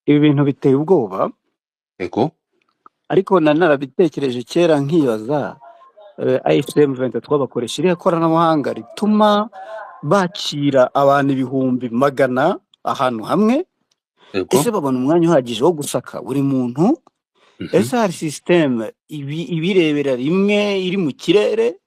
Ibi bintu biteye ubwoba. Ego. Ariko narabitekereje kera nkibaza, AFC M23 bakoresha iriya koranabuhanga rituma bakira abantu 100,000 ahantu hamwe. Ego. Ese babona umwanya uhagije wo gusaka buri muntu? Ese hari système ibirebera rimwe iri mu kirere?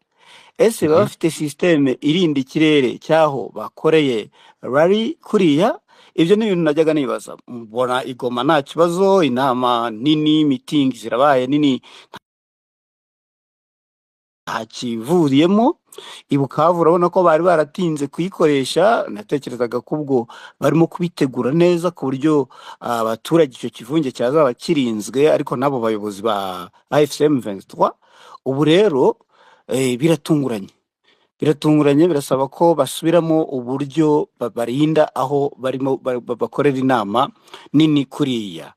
Ese baba bafite système irinda ikirere cyaho bakoreye rally kuriya? Ibyo ni ibintu najyaga nibaza. Mbona igoma nta kibazo, inama nini, meeting zirabaye nini, nta kivuriyemo. I Bukavu urabona ko bari baratinze kuyikoresha, natekerezaga ko ubwo barimo kubitegura neza ku buryo abaturage icyo kivunge cyazaba kirinzwe, ariko n'abo bayobozi ba AFC M23 ubu rero biratunguranye. Biratunguranye, birasaba ko basubiramo uburyo barinda aho barimo bakorera inama nini kuriya.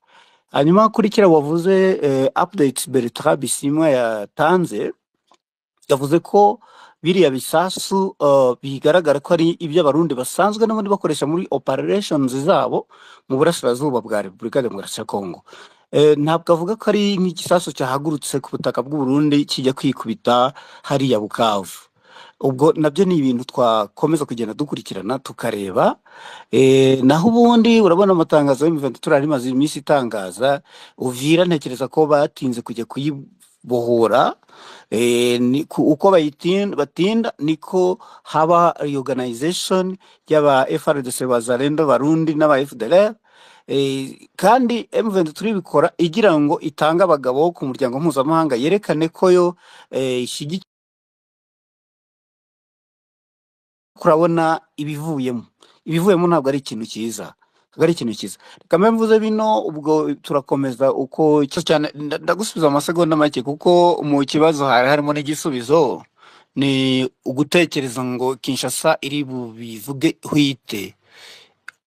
Hanyuma kuri kiriya wavuze, updates Bertrand Bisimwa yatanze, yavuze ko biriya bisasu bigaragara ko ari iby'Abarundi basanzwe n'ubundi bakoresha muri operations zabo mu burasirazuba bwa Repubulika ya Demokarasi ya Kongo. Ntabwo avuga ko ari nk'igisasu cyahagurutse ku butaka bw'u Burundi kijya kwikubita hariya Bukavu. Ubwo nabyo ni ibintu twakomeza kugenda dukurikirana tukareba. Naho ubundi urabona amatangazo y'M23 rimaze iminsi itangaza Uvira, ntekereza ko batinze kujya kuyibohora. Uko batinda niko haba reorganization y'aba FARDC, Wazalendo, Barundi n'aba FDLR. Kandi M23 ibikora igira ngo itange abagabo ku muryango mpuzamahanga, yerekane ko yo ishyigikiye. Kurabona ibivuyemo ntabwo ari ikintu cyiza, ntabwo ari ikintu cyiza. Reka mbe mvuze bino, ubwo turakomeza uko icyo cyane. Ndagusubiza amasegonda make kuko mu kibazo hari harimo n'igisubizo. Ni ugutekereza ngo Kinshasa iri bubivuge hwite,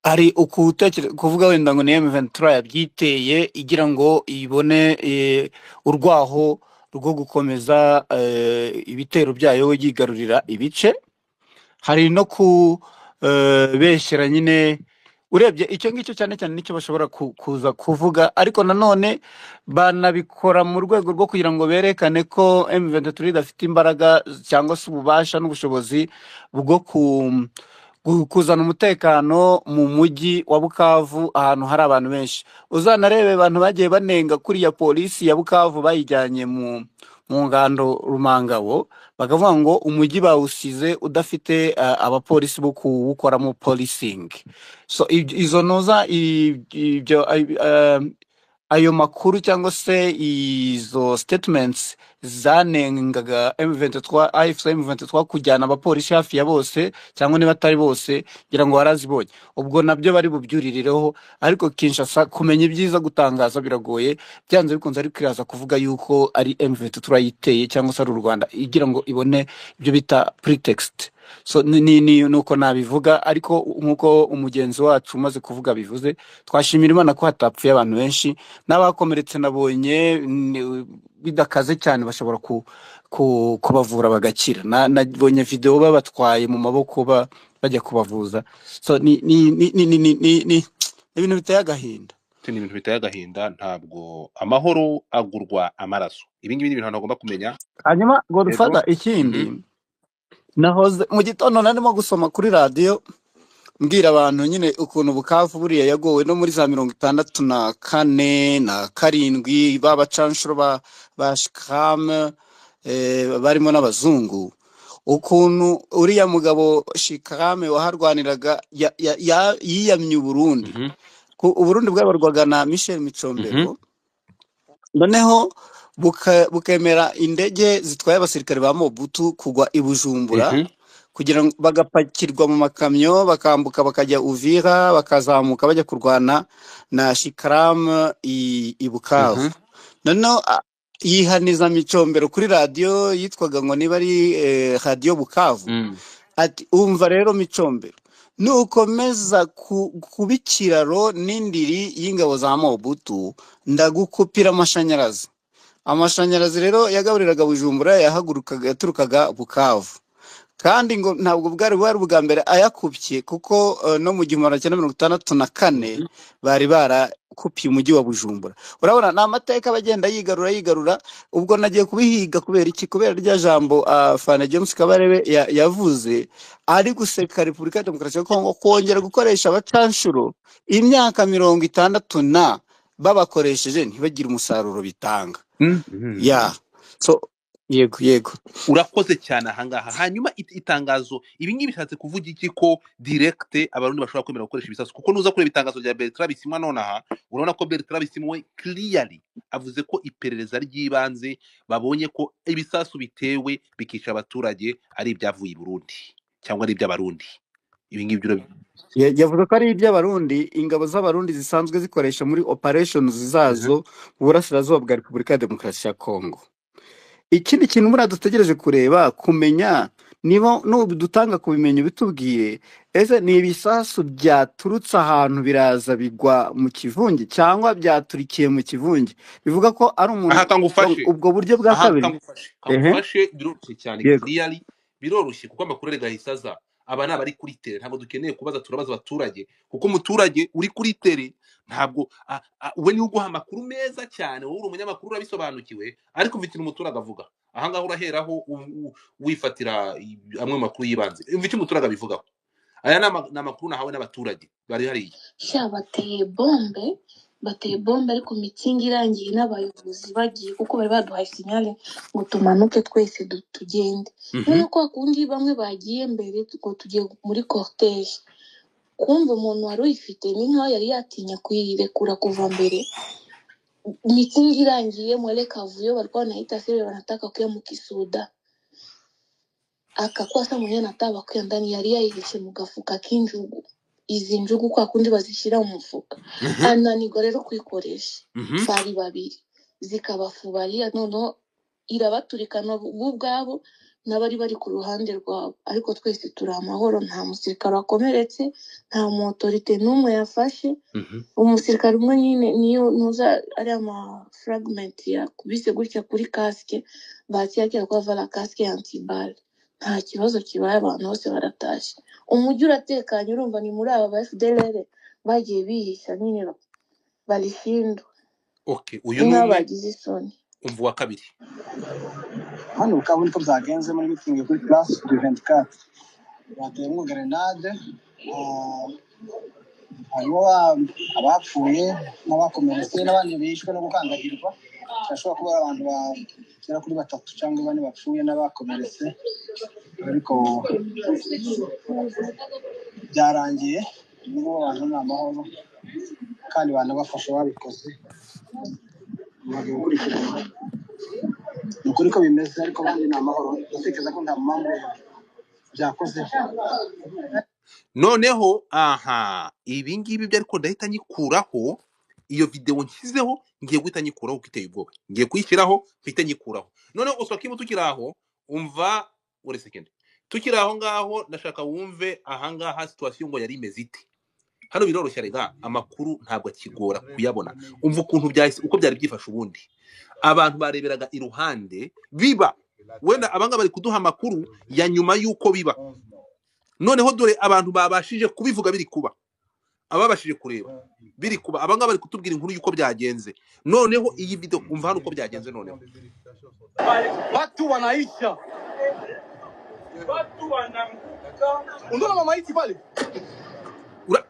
hari ukutekereza kuvuga wenda ngo ni M23 yabyiteye igira ngo ibone urwaho rwo gukomeza ibitero byayo yigarurira ibice. Hari no kubeshyera nyine, urebye icyo ngicyo cyane cyane nicyo bashobora kuza kuvuga, ariko nanone banabikora mu rwego rwo kugira ngo berekane ko M23 idafite imbaraga cyangwa se ububasha n'ubushobozi bwo kuzana umutekano mu mujyi wa Bukavu ahantu hari abantu benshi. Uzanarebe abantu bagiye banenga kuriya polisi ya Bukavu bayijyanye mu ngando Rumangabo, bakavuga ngo umujyi bawusize udafite abapolisi bo kuwukoramo policing. So izo noza ibyo ayo makuru cyangwa se izo statements zanengaga M23, AFC M23 kujyana abapolisi hafi ya bose cyangwa niba atari bose, ngira ngo warazibonye. Ubwo nabyo bari bubyuririreho, ariko Kinshasa kumenya ibyiza gutangaza biragoye, byanze bikunze ariko iraza kuvuga yuko ari M23 yiteye cyangwa se ari u Rwanda, igira ngo ibone ibyo bita pretext. So ni nuko nabivuga, ariko nkuko umugenzi wacu umaze kuvuga bivuze, twashimira Imana ko hatapfuye abantu benshi, n'abakomeretse nabonye bidakaze cyane bashobora kubavura bagakira. Nabonye video babatwaye mu maboko bajya kubavuza. So ni ibintu biteye agahinda. Ni ibintu biteye agahinda, ntabwo amahoro agurwa amaraso. Ibi ngibi ni ibintu abantu bagomba kumenya. Hanyuma Godfather, ikindi nahoze mu gitondo narimo gusoma kuri radio mbwira abantu nyine ukuntu Bukavu buriya yagowe no muri za 64 na 7 babacanshuro ba Shikram, barimo n'abazungu, ukuntu uriya mugabo Shikram waharwaniraga yiyamye Uburundi. Uburundi bwabarwaga na Michel Micombero, noneho bukemera indege zitwaye abasirikare ba Mobutu kugwa i Bujumbura, kugira ngo bagapakirwa mu makamyo bakambuka bakajya Uvira, bakazamuka bajya kurwana na Shikram i Bukavu. Noneho yihaniza Micombero kuri radio yitwaga ngo niba ari Radio Bukavu, ati umva rero Micombero, nukomeza kuba ikiraro n'indiri y'ingabo za Mobutu ndagukupira amashanyarazi. Amashanyarazi rero yagaburiraga Bujumbura yahagurukaga yaturukaga Bukavu, kandi ngo ntabwo bwari bwa mbere ayakupye, kuko no mu 1964 bari bakupiye umujyi wa Bujumbura. Urabona ni amateka bagenda yigarura yigarura. Ubwo nagiye kubihiga kubera iki? Kubera rya jambo Fana James Kabarebe yavuze ari guseka Repubulika ya Demokarasi ya Kongo kongera gukoresha abacanshuro imyaka 60 na babakoresheje ntibagire umusaruro bitanga. Ya so yego yego. Urakoze cyane ahangaha. Hanyuma itangazo ibi ngibi bishatse kuvuga iki? Ko direct abarundi bashobora kwemera gukoresha ibisasu, kuko nuza kureba itangazo rya Bertrand Bisimwa nonaha, urabona ko Bertrand Bisimwa we clearly avuze ko iperereza ry'ibanze babonye ko ibisasu bitewe bikica abaturage ari ibyavuye i Burundi cyangwa ari iby'abarundi. Ibi ngibi Yavuze ko ari iby'abarundi, ingabo z'abarundi zisanzwe zikoresha muri operations zazo mu burasirazuba bwa Repubulika ya Demokarasi ya Kongo. Ikindi kintu buriya dutegereje kureba kumenya niba nudutanga kubimenya bitubwire, ese ni ibisasu byaturutse ahantu biraza bigwa mu kivunge cyangwa byaturikiye mu kivunge? Bivuga ko ari umuntu Aha kangufashe, ubwo buryo bwa aha kabiri. kangufashe, Ehe, kangufashe biroroshye cyane, yego. clearly biroroshye, kuko amakuru erega ahise aza. Aba ni abari kuri tere, ntabwo dukeneye kubaza, turabaza abaturage, kuko umuturage uri kuri tere ntabwo we niwe uguha amakuru meza cyane. Wowe uri umunyamakuru urabisobanukiwe, ariko umva ikintu umuturage avuga ahangaha uraheraho wifatira amwe mu makuru y'ibanze. Umva icyo umuturage abivugaho. Aya ni amakuru nahawe n'abaturage bari hariya. Sha bateye bombe, bateye bombe, ariko mitingi irangiye n'abayobozi bagiye, kuko bari baduhaye sinyale ngo tumanuke twese tugende. Noneho kwa kundi bamwe bagiye mbere ngo tugiye muri cortege, kumva umuntu wari uyifite ni nkaho yari yatinya kuyirekura kuva mbere. Mitingi irangiye mwele kavuyo walikuwa wanaita sile wanataka kuya mukisuda, akakuwa sa mwenyewe anataka bakuya ndani, yari yayihishe mu gafuka k'injugu, izi njugu kwa kundi bazishyira mu mufuka, ananirwa rero kuyikoresha. Bari babiri zikabafubariya, noneho irabaturikana bo ubwabo n'abari bari ku ruhande rwabo, ariko twese turi amahoro, nta musirikare wakomeretse, nta mu autorité n'umwe yafashe. Umusirikare umwe nyine niyo ntuza ari ama fragment yakubise gutya kuri casque, bahati yake alikuwa avala casque ya antibale. Nta kibazo kibaye, abantu bose baratashye, umujyi uratekanye. Urumva ni muri aba ba FDLR bagiye bihisha nyine barishindwa. Okay, uyu ni ni nk'aho umwe. bagize isoni. Umva uwa kabiri. Hano Bukavu niko byagenze muri mitingi kuri Place du 24, bateyemo grenade, harimo abapfuye n'abakomeretse n'abandi bishwe no gukandagirwa. Hashobora kuba ari abantu bagera kuri batatu cyangwa bane bapfuye n'abakomeretse, ariko byarangiye ubu abantu ni amahoro kandi banabafasha babikoze bagiye gukurikirana. Ni ukuri ko bimeze, ariko abandi ni amahoro. Ndatekereza ko nta mpamvu byakoze. Noneho aha ibi ngibi byo, ariko ndahita nyikuraho iyo video nshyizeho, ngiye guhita nyikuraho kuko iteye ubwoba, ngiye kuyishyiraho mpite nyikuraho. Noneho uswakimu tukiri aho, umva uri second, tukiri aho ngaho ndashaka wumve ahangaha situation ngo yari imeze ite. Hano biroroshye rega, amakuru ntabwo akigora kuyabona. Umva ukuntu byahise, uko byari byifashe. Ubundi abantu bareberaga iruhande biba, wenda abangaba bari kuduha amakuru ya nyuma y'uko biba. Noneho dore abantu babashije kubivuga biri kuba, ababashije kureba biri kuba, abangaba bari kutubwira inkuru y'uko byagenze. Noneho iyi video umva hano uko byagenze. Noneho Watu wanaisha, unaona mamaiti pale.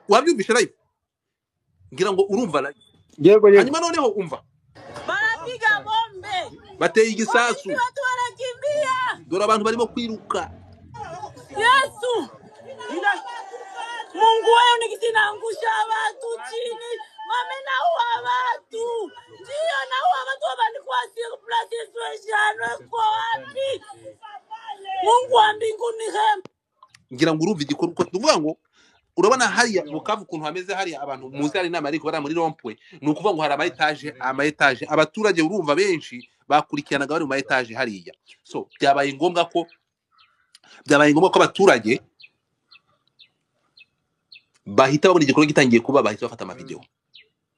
Wabyumvishe live, ngira ngo urumva live. Yego yego. Hanyuma noneho umva Banapiga bombe, bateye igisasu, watu wanakimbia. Dore abantu barimo kwiruka. Yesu Mungu wewe, nikisinaangusha watu chini, mame naua watu, ndio naua watu walikuwa sur place swejano kwa wapi? Mungu wa mbinguni rehema. Ngira ngo urumva igikorwa uko tuvuga ngo urabona hariya Bukavu ukuntu hameze hariya, abantu muzi hari inama ariko bari muri rompwe, ni ukuvuga ngo hari ama etaje, ama etaje, abaturage urumva benshi bakurikiranaga bari mu ma etaje hariya. So byabaye ngombwa ko abaturage bahita babona igikorwa gitangiye kuba, bahita bafata amavideo.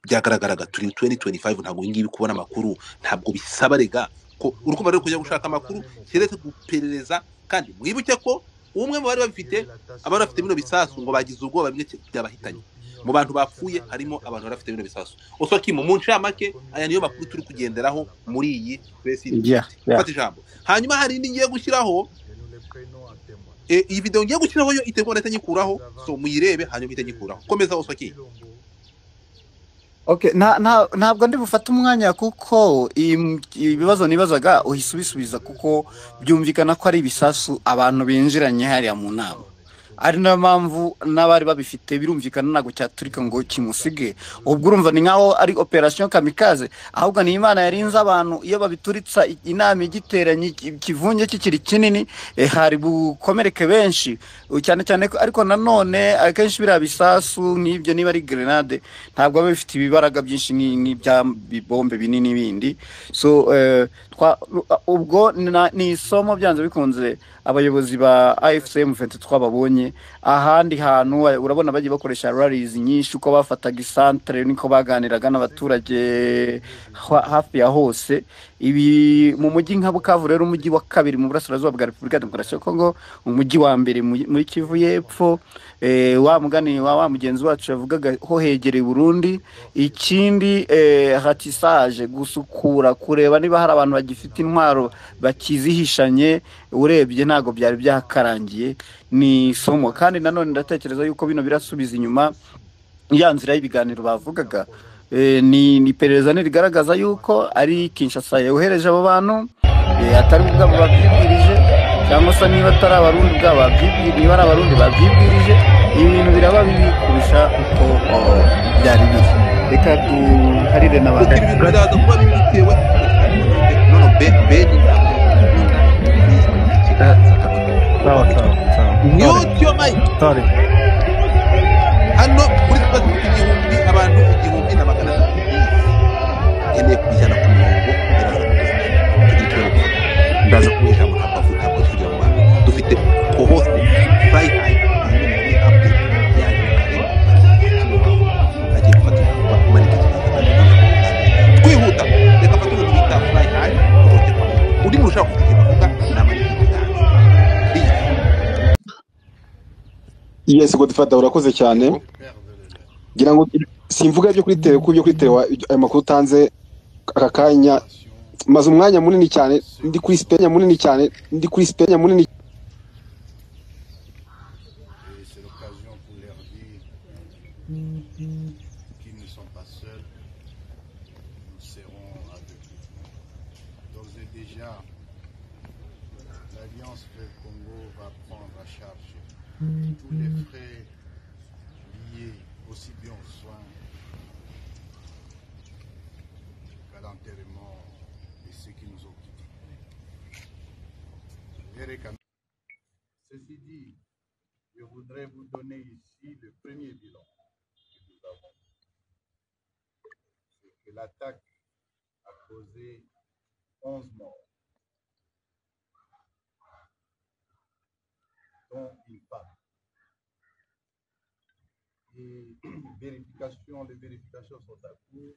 Byagaragaraga turi 2025, ntabwo ibi ngibi kubona amakuru ntabwo bisaba rega ko urukumva rero kujya gushaka amakuru keretse guperereza. Kandi mwibuke ko umwe mu bari bafite, abari bafite bino bisasu ngo bagize ubwoba bimwe byabahitanye. Mu bantu bapfuye harimo abantu bari bafite bino bisasu. Oswakim, mu ncamake aya niyo makuru turi kugenderaho muri iyi press Yeah, yeah. Fata ijambo. Hanyuma hari indi ngiye gushyiraho, iyi video ngiye gushyiraho yo itegura ndetse nyikuraho, so muyirebe hanyuma ihite nyikuraho. Komeza Oswakim. Okay, ntabwo ndi bufate umwanya kuko ibibazo nibazaga uhise ubisubiza, kuko byumvikana ko ari ibisasu abantu binjiranye hariya mu nama, ari nayo mpamvu n'abari babifite birumvikana ntabwo cyaturika ngo kimusige. Ubwo urumva ni nkaho ari operation kamikaze, ahubwo ni Imana yarinze abantu. Iyo babituritsa inama igiteranye ikivunge kikiri kinini, hari bukomereke benshi cyane cyane ariko nanone akenshi biriya bisasu nk'ibyo niba ari grenade ntabwo biba bifite ibibaraga byinshi nk'ibya bibombe binini bindi. So ubwo ni isomo byanze bikunze abayobozi ba AFC M23 babonye. Ahandi hantu urabona bagiye bakoresha rallies nyinshi, uko bafataga isantere niko baganiraga n'abaturage hafi ya hose. Ibi mu mujyi nka Bukavu rero, umujyi wa kabiri mu burasirazuba bwa Repubulika ya Demokarasi ya Kongo, umujyi wa mbere muri Kivu y'Epfo, wa mugani wa mugenzi wacu yavugaga ho hegereye Burundi. Ikindi ratisage, gusukura, kureba niba hari abantu bagifite intwaro bakizihishanye, urebye ntabwo byari byakarangiye. Ni isomo kandi nanone ndatekereza yuko bino birasubiza inyuma ya nzira y'ibiganiro bavugaga. Ni iperereza nirigaragaza yuko ari Kinshasa yohereje abo bantu, atari ubwabo babyibwirije, cyangwa se niba atari Abarundi ubwabo babyibwirije, niba ari Abarundi babyibwirije, ibintu biraba bibi kurusha uko byari biri. Reka duharire n'abandi. Ibintu biraza kuba bibi bitewe no be mute your mic. Sorry. Hano kuri space igihumbi abantu 1300 nkeneye kubijyana ku murongo, biraza kudufasha tugira icyo dukora. Ndaza kuguha ijambo, ntabwo tugira mu bantu dufite co-host Fly High, uyu ni muri update yaje kare, agiye gufata ijambo manika ikiganza. Twihuta, reka mfate umuntu bita Fly High, turote kwa undi muntu ushaka kugira ikintu avuga namanike ikiganza. Yes, Godfather, urakoze cyane. Ngira ngo simvuga ibyo kuri tele, kuko ibyo kuri tele ayo makuru utanze aka kanya, maze umwanya munini cyane ndi kuri Spain, munini cyane ndi kuri Spain, munini. Tous les frais liés aussi bien aux soins qu'à l'enterrement de ceux qui nous ont quittés. Ceci dit, je voudrais vous donner ici le premier bilan que nous avons. C'est que l'attaque a causé 11 morts, dont une femme. Et les vérifications sont à cours.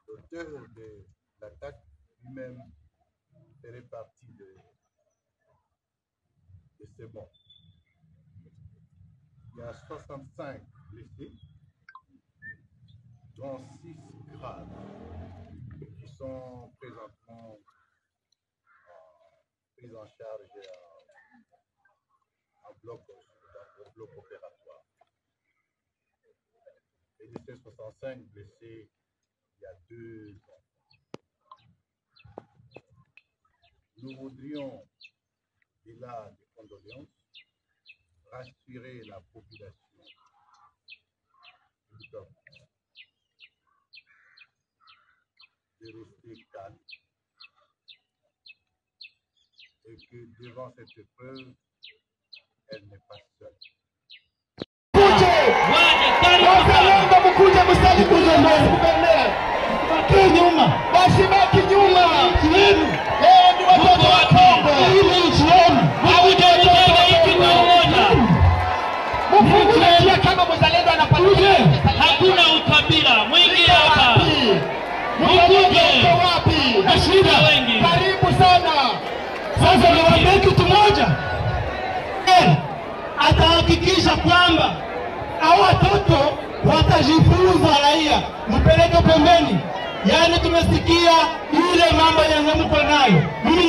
L'auteur de l'attaque lui-même ferait partie de ces morts. Il y a 65 blessés, dont 6 graves, qui sont présentement pris en charge en bloc, au bloc opératoire. Et de ces 65 blessés, il y a 2 enfants. Nous voudrions, au-delà des condoléances, rassurer la population du peuple de rester calme et que devant cette épreuve, elle n'est pas seule. Hakuna ukabila mwingi hapa. Karibu sana. Sasa niwaambie kitu moja, atahakikisha kwamba Hao watoto watajifunza raia, mpeleke pembeni. Yaani tumesikia ile mambo yenye mko nayo. Mimi